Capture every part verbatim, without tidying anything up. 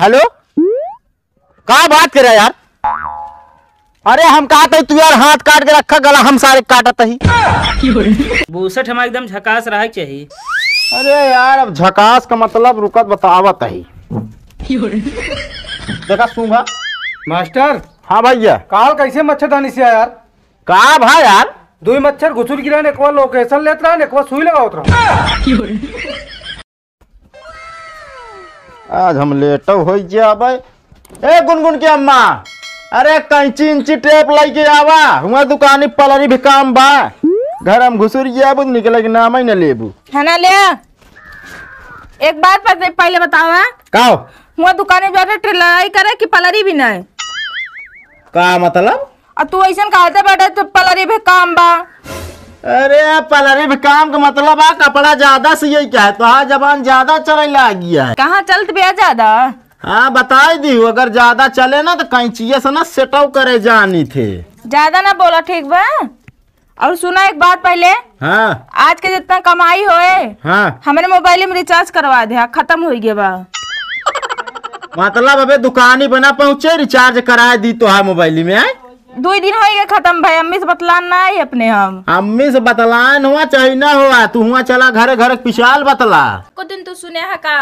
हेलो, का बात करे यार? अरे हम कहत ही तू यार हाथ काट के रखा, गला हम सारे काटत ही। बुसट हमार एकदम झकास रहे के चाही। अरे यार, अब झकास का मतलब रुकत बतावत ही। देखा सूंघा। मास्टर। हाँ भैया। काल कैसे मच्छरदानी से यार? का भा यार? दुई मच्छर घुसुर गिरा, एकवा लोकेशन लेत रहा, एकवा सुई लगावत रहा। आज हम लेटो होइ जाबे। ए गुनगुन के अम्मा, अरे कैंची इंची टेप लइके आवा, हुआ दुकानी पलरी भी काम बा। घर हम घुसुर जाबू, निकले के नाम ही न लेबू। है ना ले? एक बात पहले, पहले बतावा। का हो? हुआ दुकाने जाके लड़ाई करे कि पलरी भी नहीं? का मतलब? और तू ऐसन कहते बैठे तो पलरी भी काम बा। अरे पलरी भी काम का मतलब आ कपड़ा ज्यादा सिए क्या है, तो हाँ जबान ज्यादा चले लागी है। कहाँ चलत बे ज्यादा? हाँ बताई दी, अगर ज्यादा चले ना तो कैंचिया से ना सेटव करे जानी थे। ज्यादा ना बोला ठीक बा। और सुना एक बात पहले। हाँ। आज के जितना कमाई होए, हाँ। हमरे मोबाइल में रिचार्ज करवा दे, खत्म हो गया बा। मतलब अबे दुकानी बना पहुँचे, रिचार्ज कराए दी तो है मोबाइल में, आए? दुई दिन होइ गए खत्म भाई, अम्मी से बतलान ना आई अपने हम। अम्मी से बतलान हुआ चाहे ना हुआ, तू हुआ चला घरे, घरे पिछाल बतला। को दिन तू सुने है का?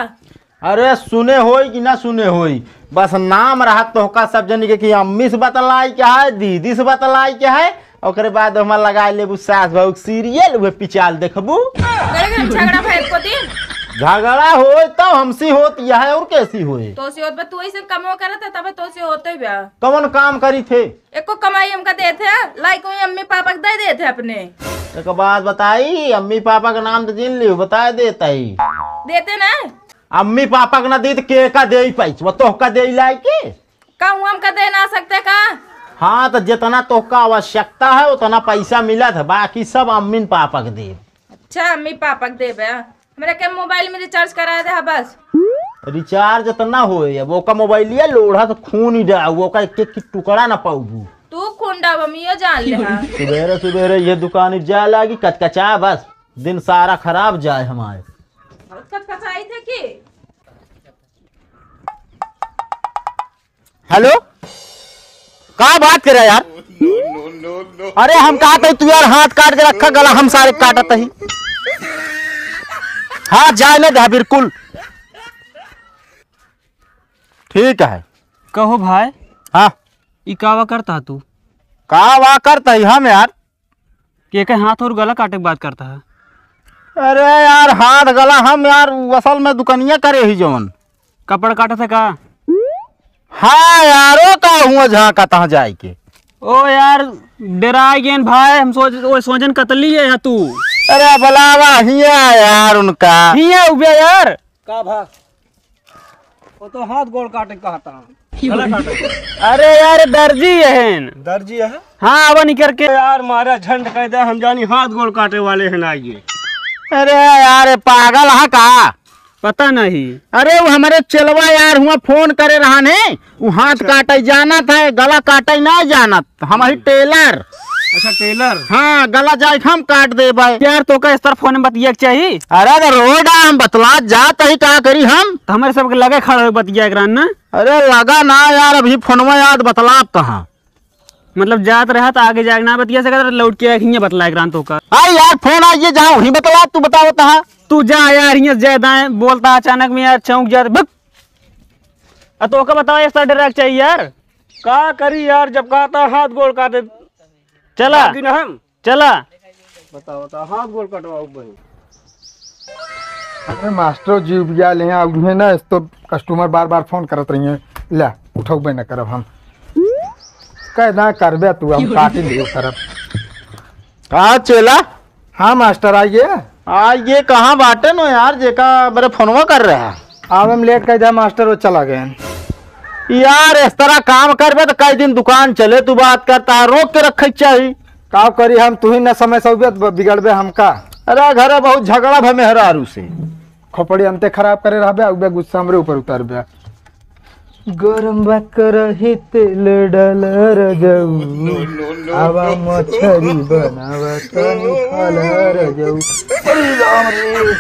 अरे सुने होई कि ना सुने होई, बस नाम रहत तोहका सब जनी के कि अम्मी से बतलाई के है, दीदी से बतलाई के है, ओकरे बाद हमार लगाए लेबू सास बहू के सीरियल, उहे पिछाल देखबू। घरे घरे झगड़ा भय को दिन। झगड़ा होई तो हमसी होत यह है और कैसी होई? तो से होत बा, तू ऐसे कमो करत है तबे तो से होते बा। कौन काम करी थे? एको कमाई हमका देत है, लाई कोई अम्मी पापा के दे देत है अपने। एक बात बताई, अम्मी पापा का नाम तो जिन लियो, बता देता ही। देते ना? अम्मी पापा के ना दी तो के का देई पैसवा, तोहका देई लाई के? का हुआ हमका दे ना सकते का? हाँ, तो जितना तोहका आवश्यकता है उतना पैसा मिलत है, बाकी सब अम्मी न पापा के दे। अच्छा, अम्मी पापा के देबे। हमरा के मोबाइल में रिचार्ज करा दे, हाँ, बस। रिचार्ज तो ना होए, अब ओका मोबाइलिया लोढ़ा से खून ही डाउ, ओका एक एक टुकड़ा ना पाउबू। तू खून डाउ, हम यो जान ले, हाँ। सुबेरे सुबेरे ये दुकान जा लागी कचकचा, बस दिन सारा खराब जाए हमारे। बहुत कचकचाई थे की? हेलो, का बात करे यार? अरे हम कहत ही तू यार हाथ काट के रखा, गला हम सारे काटत ही। हाँ जाए ना दे बिल्कुल। ठीक है। कहो भाई। हाँ। ई कावा करता तू? कावा करता ही हम यार? के के हाथ और गला काटे के बात करता है? अरे यार, हाथ गला हम यार, असल में दुकनिया करे ही जवन। कपड़ा काटे थे का? हाँ यार, ओ का हुआ झांका तहाँ जाए के। ओ यार, डेराय गेन भाई, हम सोच, ओ सोचन कतली है तू। अरे बुलावा हिया यार उनका। हिया उबे यार। का भा? वो तो हाथ गोड़ काटे कहता। गला काटे। अरे यार, दर्जी है। दर्जी है? हाँ, अब निकर के। यार, मारा झंड कह दे, हम जानी हाथ गोड़ काटे वाले हैं ना ये। अरे यार, ये पागल है का? पता नहीं। अरे, वो हमारे चेलवा यार हुआ फोन करे रहा ने, वो हाथ अच्छा। काटे जानत है, गला काटे ना जानत। हम ही टेलर। अच्छा, टेलर। हाँ, गला जाए हम काट देबे। यार, तोका इस तरह फोन में बतिया के चाही? अरे, तो रोड आ, हम बतलात जात ही, का करी हम? तो हमारे सबके लगे खड़ा हो बतिया के रहन ना। अरे, लगा ना यार, अभी फोनवा याद बतलात कहाँ? मतलब, जात रहा तो आगे जाके ना बतिया सकत, लौट के आके हियाँ बतला के रहन तोका। अरे यार, फोन आइए, जहाँ वहीं बतला, तू बताओ तहाँ। तू जा यार, हियाँ से ज्यादा है, बोलता अचानक में यार, चौंक जात, बक। आ तोका बताओ, इस तरह डरा के चाहिए यार। का करी यार, जब कहता हाथ गोड़ काटे। चला। भागी ना हम। चला। बताओ, बताओ, हाथ गोड़ कटवाओ बहिन। अरे मास्टर जी उबिया ले हैं, उन्हें ना, इस तो कस्टमर बार बार फोन करत रही हैं। ले, उठौबे न करब हम। कह ना करबे तू, हम काटी लियो करब। का चेला? हाँ मास्टर, आइए। आइए, कहाँ बाटे नो यार, जेका बरे फोनवा कर रहा? आवे में लेट कर दिया मास्टर, वो चला गए। यार, इस तरह काम करबे तो कई दिन दुकान चले, तू बात करता है, रोक के रखे के चाही। का करी हम, तू ही न समय से उबे, ब-, बिगड़बे हमका। अरे, घरे बहुत झगड़ा भे मेहरारू से। खोपड़ी अंते खराब करे रहबे, उबे गुस्सा हमरे ऊपर उतरबे। गरम बा करही तेल डाल रजऊ, आवा मछरी बनावा तनी खाल रजऊ। अरे राम रे।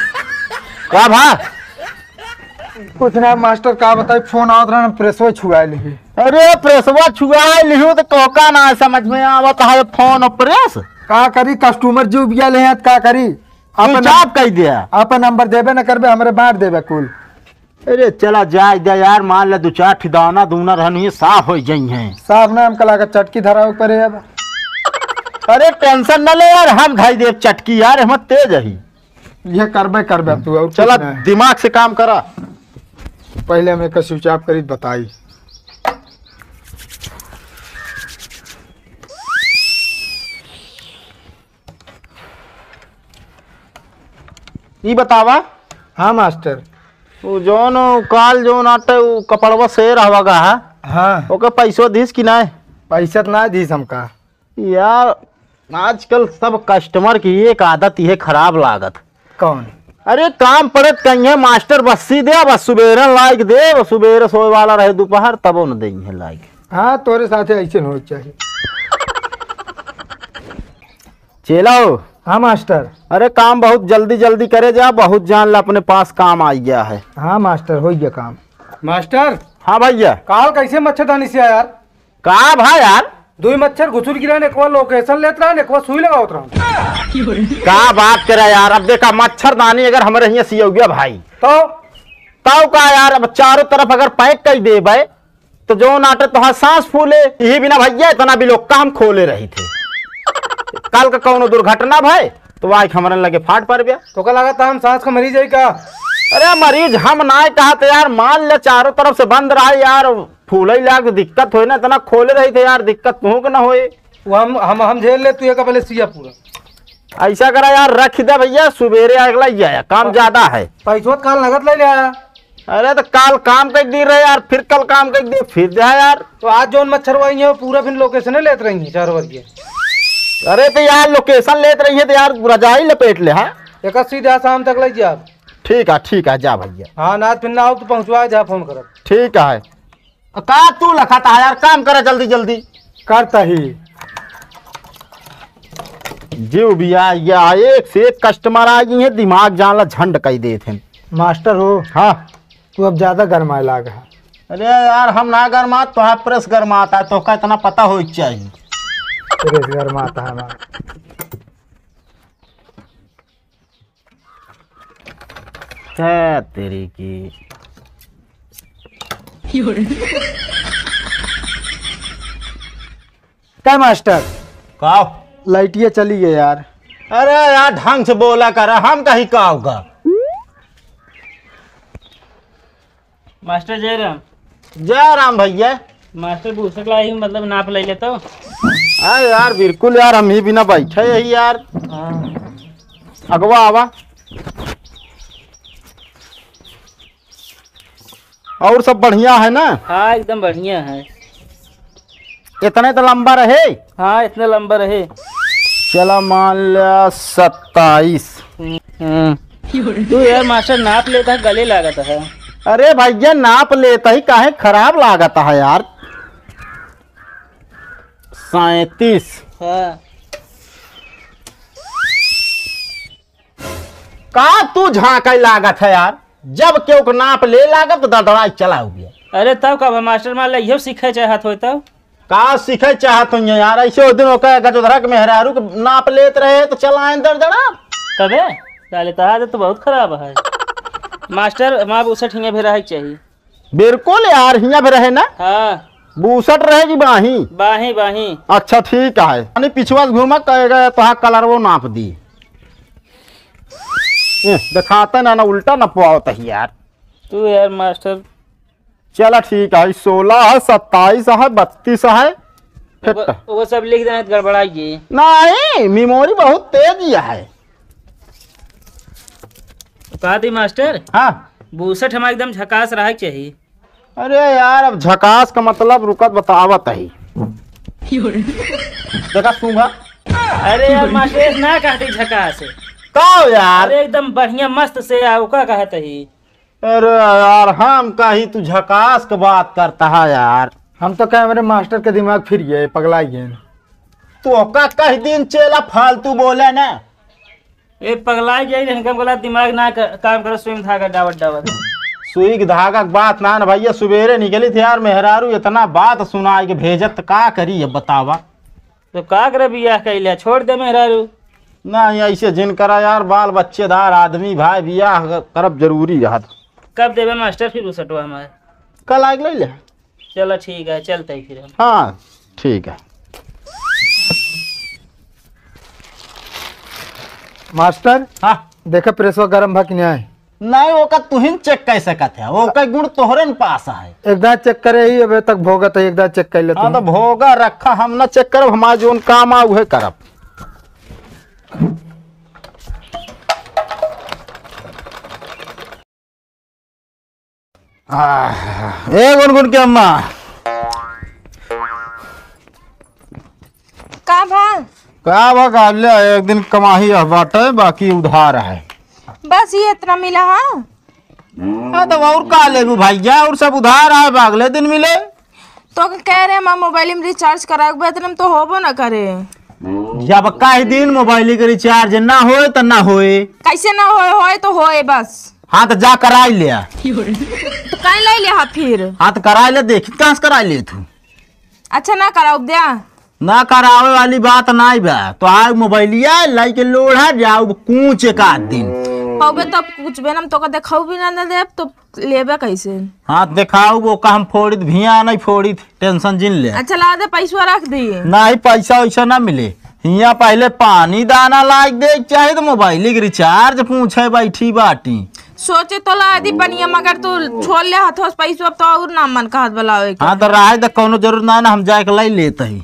का भा? कुछ ना मास्टर, का बताई, फोन आवत रहा ना, प्रेसवा छुआ लिही। अरे, प्रेसवा छुआ लिही तो कोका ना समझ में आवत है, फोन और प्रेस। का करी, कस्टमर जीव बिया ले हैं, का करी? अपन स्विच ऑफ कर दिया। अपन नंबर देबे न करबे, हमरे बांट देबे कुल। अरे चला जाए दे यार, मान ले दो चार ठे दाना दूना रहनी साफ हो जाई हैं। साफ ना, हमका लागत चटकी धरावे पड़े अब। अरे टेंशन न ले यार, हम धई देब चटकी यार, हम तेज ही। ये करबे करबे तू, और कुछ चला ना। दिमाग से काम करा। पहले हम एक स्विच ऑफ करी बताई। ई बतावा। हाँ मास्टर। वो जौन काल जौन आटे वो कपड़वा से रहवा गा है। हाँ। ओके पैसो दिस कि नाय? पैसा तो ना दिस हमका। यार आजकल सब कस्टमर की एक आदत ये खराब लागत। कौन? अरे काम पड़त कहीं है मास्टर बस्सी दे, बस सुबेरे लाइक दे, बस सुबेरे सोए वाला रहे दोपहर तबो न दे है लाइक। हाँ तोरे साथे ऐसे न हो चाहिए। चेला हो। हाँ मास्टर। अरे काम बहुत जल्दी जल्दी करे जा, बहुत जान ला अपने पास काम आई गया है। हाँ मास्टर, हो गया काम। मास्टर। हाँ भैया। काल कैसे मच्छरदानी से आया यार? का भा यार? दुई मच्छर घुसुर गिरा ने, एक बार लोकेशन लेत रहा ने, एक बार सुई लगावत रहा। का बात करे यार, अब देखा मच्छरदानी अगर हमरे हियाँ सियौगिया भाई तो? तब का यार, अब चारों तरफ अगर पैक कर देबे तो जो नाटे तोहार सांस फूले। यही बिना भैया इतना भी लोग काम खोले रही थे। कल का कौनो दुर्घटना भय तो आज हमरन लगे फाट पर गया। तो का लगा था हम सांस का मरीज है का? अरे मरीज हम ना कहते यार, मान ले चारों तरफ से बंद रहा यार, फूले लाग तो दिक्कत होई ना, इतना खोले रही थे यार, दिक्कत तुहूँ के ना होए। वो हम हम हम झेल ले, तू एक पहले सिया पूरा। ऐसा करा यार, रख दे भैया, सुबेरे अगला ही आया, काम ज्यादा है। पैसवा तो काल नगद ले लिया। अरे तो काल काम कर दी रहे यार, फिर कल काम कर दिए, फिर दे यार। तो आज जौन मच्छर वाई है, वो पूरा फिर लोकेशन लेत रही है चार बार के। अरे तो यार लोकेशन लेत रही है तो यार रजाई लपेट ले, हाँ। एक सीधा शाम तक ले जा। ठीक है, ठीक है, जा भैया। हाँ ना, फिर ना आओ तो पहुँचवा जा, फोन करब। ठीक है। का तू लखत है यार, काम करा जल्दी जल्दी। करता ही। जीव भी आ गया, एक से एक कस्टमर आ गई है, दिमाग जान ला झंड कई देत हैं। मास्टर हो। हाँ। तू अब ज्यादा गरमाए लाग है। अरे यार हम ना गरमात, तो प्रेस गरमाता है, तो का इतना पता हो चाहिए। प्रेस गरमाता है हमारा। क्या तेरी की। क्या मास्टर? का? लाइटिया चली गई यार। अरे यार ढंग से बोला कर, हम कहीं का होगा। मास्टर जय राम। जय राम भैया। मास्टर बुसट लाई, मतलब नाप ले ले तो। हाँ यार बिल्कुल यार, हम ही बिना बैठे यही यार। हाँ। अगवा आवा। और सब बढ़िया है ना? हाँ एकदम बढ़िया है। इतने तो लंबा रहे। हाँ इतने लंबा रहे। चला मान लिया सत्ताईस। हाँ। तू यार मास्टर नाप लेता है, गले लागत है। अरे भैया नाप लेता ही काहे खराब लागत है यार। सैंतीस। हाँ। का तू झांके लागत है यार, जब केहू के नाप ले लागत तो दड़दड़ाई चला हो गया। अरे तब का भा मास्टर मान ले इहो सीखे चाहत होय तब? का सीखे चाहत होइए यार? ऐसे ओ दिन ओकर गजोधरा के मेहरारू के नाप लेत रहे तो चलाएं दरदरा। तबे? साले तहार तो बहुत खराब है। मास्टर, माँ बुसट हियाँ भी रहे के चाहिए। बिल्कुल यार, हियाँ भी रहे ना। हाँ। बुसट रहे कि बाही? बाही, बाही। अच्छा ठीक है। यानी पिछुआ से घूमा कहेगा तोहार कलर वो नाप दी। ए, दिखाता ना, ना उल्टा नपवावत है यार। तू यार मास्टर। चला ठीक है, सोलह है, सत्ताईस है, बत्तीस है, फिट। ओकर, ओकर सब लिख देना तो गड़बड़ाई जी। नहीं, मेमोरी बहुत तेज ही है। कहा थी मास्टर? हाँ। बुसट हमारा एकदम झकास रहा के चाहिए। अरे यार, अब झकास का मतलब रुकत बतावत है। देखा सूंघा। अरे यार मास्टर, ना कहती झकास। का हो यार? अरे एकदम बढ़िया मस्त से आ, ओका कहत ही। अरे यार, हम कही तू झकास के बात करता है यार। हम तो कहे हमरे मास्टर के दिमाग फिर गए, पगला गए। तो का कह दिन चेला फालतू बोले ना। ए पगला गए, इनका गला दिमाग ना क-, काम करे, सुई में धागा डावत डावत। सुई के धागा के बात ना न भइया, सुबेरे निकली थी यार, मेहरारू इतना बात सुनाई के भेजत, त का करी अब बतावा? तो का करे बियाह कइले, छोड़ दे मेहरारू। नहीं, ऐसे जिन करा यार, बाल बच्चेदार आदमी भाई, बियाह करब जरूरी है। कब देबे मास्टर फिर उ सटवा हमार? कल आके ले ले। चलो ठीक है, चलते ही फिर हम। हाँ, ठीक है। मास्टर, हाँ। देखा प्रेसवा गरम भा कि नहीं? नहीं, ओका तुहिन चेक कर सकत है, ओका गुण तोहरे न पास है। एक दाँय चेक करे ही, अबे तक भोगत है, एक दाँय चेक कर ले हाँ, तुम। तो भोगा रखा, हम ना चेक करब, हमार जोन काम आ उहे करब। आह, ए गुनगुन के अम्मा। का भा? का भा, का ले, एक दिन कमाही यह बाटे, बाकी उधार है। बस ये इतना मिला, हाँ? हाँ, तो और का लेबू भइया, और सब उधार है, अगले दिन मिले। तो कह रहे, हमार मोबाइल में रिचार्ज कराए के बा, इतने में तो होबो ना करे। जब कह दिन मोबाइल के रिचार्ज ना होए, तो ना होए। कैसे ना होए, होए तो होए बस। हाँ, तो जा कराई ले। तो काहे लाई ले हा फिर? हाँ, तो कराई ले, देखी कहाँ से कराई ले तू। अच्छा, ना कराउब द्या। ना करावे वाली बात नाई बा। तो आउ मोबाइलिया लाई के लोढ़ा जाउ कूच एक आध दिन। पौबे तब कुछ बेनम तोका देखाउ भी ना, ना देब, तो लेबे कैसे? हाँ, देखाउ, ओका हम फोड़ित भिया नहीं फोड़ित, टेंशन जिन ले। अच्छा, ला दे, पैसवा रख दी। नहीं, पैसा वैसा ना मिले। हियाँ पहले पानी दाना लाग दे चाहे तो मोबाइल के रिचार्ज पूछे बैठी बाटी। सोचे तो ला दी पनिया, मगर तू छोड़ ले हथवा से पैसवा, अब तो और ना मन कहत बलावे के। हाँ, तो रहे दे, कौनो जरूरत ना, ना, हम जाए के लाई लेत ही।